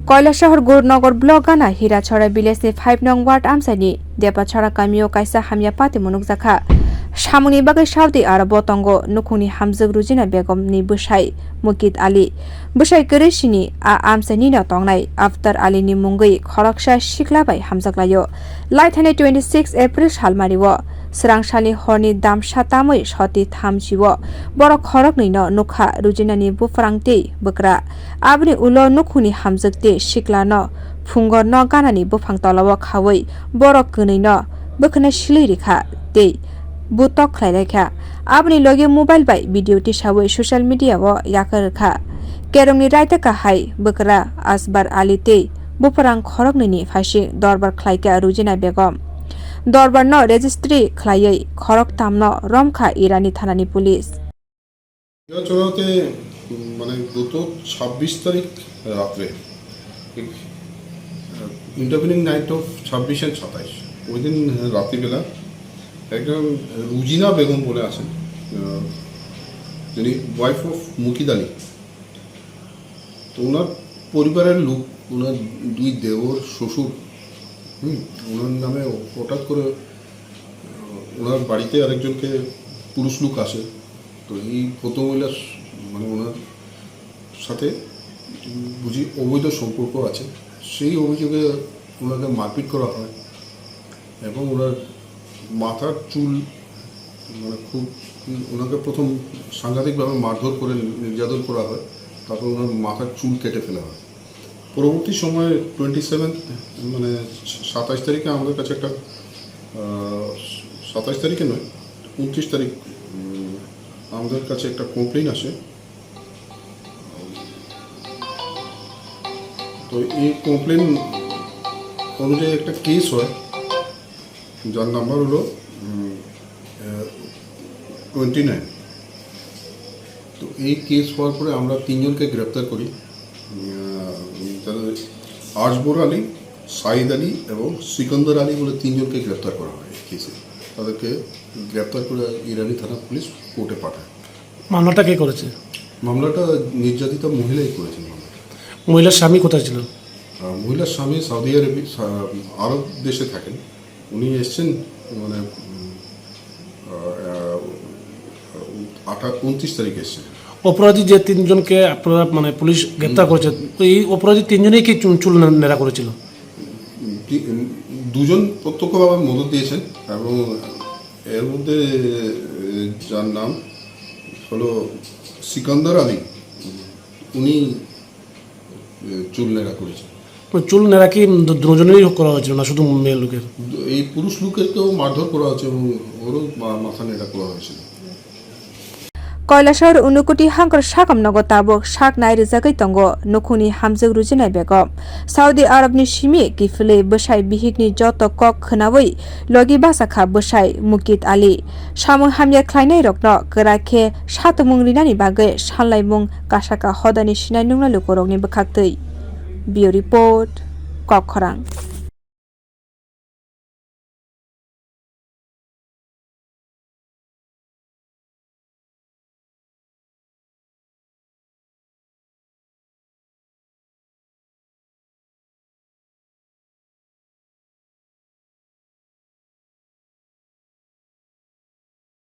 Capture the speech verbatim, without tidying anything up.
Kailasahar Gurnagar block gana Hirachhara village ni five nong ward amchaini Depachhara kamio kaisa hamya patimu nukjakha. Samungni bagwi Saudi Arabo tongo nukhungni hamjwk Rujina Begomni bwsai Mukit Ali. Bwsai kwrwi sini a amchainino tongnai Aftar Alini mungwi khoroksa sikla bai hamjaklaio. Laithani twenty six April salmario, swrangsalni horni damsa tamwi soti thamsio borok khoroknwino nukha Rujinani buphrang tei bwkra. Aboni ulo nukhungni hamjwk tei siklano phungorno ganani buphang tolao khaui borok kwnwino bwkhwna silwi rikha tei butok khlai laikha. Aboni logi mobile bai video tisaui social media o yakarwkha. Kerongni raitaka hai bwkra Asbar Ali tei buphrang khoroknwini phaising dorbar khlaikha Rujina Begom. Dorbarno registry khlaiwi khoroktamno romkha Irani thanani police. চড়াতে মানে গত ছাব্বিশ তারিখ রাত্রে intervening night of ছাব্বিশ অ্যান্ড সাতাইশ, ওই দিন রাত্রিবেলা একজন রুজিনা বেগম বলে আছেন, আহ, যিনি ওয়াইফ অফ মুকিদ আলী। তো ওনার পরিবারের লোক, ওনার দুই দেওর, শ্বশুর, হুম, ওনার নামে হঠাৎ করে, আহ, ওনার বাড়িতে আরেকজনকে পুরুষ লোক আসে। তো এই ভদ্রমহিলার স-, মানে ওনার সাথে বুঝি অবৈধ সম্পর্ক আছে। সেই অভিযোগে ওনাকে মারপিট করা হয় এবং ওনার মাথার চুল, মানে, খুব, ওনাকে প্রথম সাংঘাতিকভাবে মারধর করে নির্যাতন করা হয়, তারপর ওনার মাথার চুল কেটে ফেলা হয়। পরবর্তী সময়ে টোয়েন্টি সেভেন, মানে, সাতাইশ তারিখে আমাদের কাছে একটা, আহ, সাতাইশ তারিখে নয়, ঊনত্রিশ তারিখ, উম, আমাদের কাছে একটা কমপ্লেন আসে। তো এই কমপ্লেন অনুযায়ী একটা কেস হয়, যার নাম্বার হলো, উম, আহ, টোয়েন্টি নাইন। তো এই কেস হওয়ার পরে আমরা তিনজনকে গ্রেপ্তার করি। উম, আহ, তাদের আজবর আলী, সাইদ আলী এবং সিকন্দর আলী বলে তিনজনকে গ্রেপ্তার করা হয় এই কেসে। তাদেরকে গ্রেপ্তার করে ইরানি থানা পুলিশ কোর্টে পাঠায়। মামলাটা কে করেছে? মামলাটা নির্যাতিতা মহিলাই করেছেন মামলাটা। মহিলার স্বামী কোথায় ছিলেন? আহ, মহিলার স্বামী সাউদি আরবি-, সা-, আরব দেশে থাকেন। উনি এসছেন, মানে, উম, আহ, আহ, আঠা-, ঊনত্রিশ তারিখ এসছেন। অপরাধী যে তিনজনকে আপনারা, মানে, পুলিশ গ্রেপ্তার হুম। করেছে, তো এই অপরাধী তিনজনেই কি চুল, চুল নে-, নেড়া করেছিল? উম, কি, উম, দুজন প্রত্যক্ষভাবে মদত দিয়েছেন এবং এর মধ্যে, এ, যার নাম হলো সিকান্দার আলী, উনি, এ, চুল নেড়া করেছেন। তো চুল নেড়া কি দু-, দুজনেরই করা হয়েছিল না শুধু মেয়ে লোকের? এই পুরুষ লোকের তো মারধর করা হয়েছে এবং ওরও মা-, মাথা নেড়া করা হয়েছিল। Kailasahar Unukoti Hangkor sakam nogo tabuk sak nai rijagwi tongo nukhungni hamjwk Rujina Begom. Saudi Arabni simi kiphilwi bwsai bihikni joto kok khwnawi logi bachakha bwsai Mukit Ali. Samung hamya khlainairokno kwrak khe satumung rinani bagwi sanlaimung kasaka hodani sinai nungna lukurokni bwkhaktwi. Bureau Report, Kokkhorang.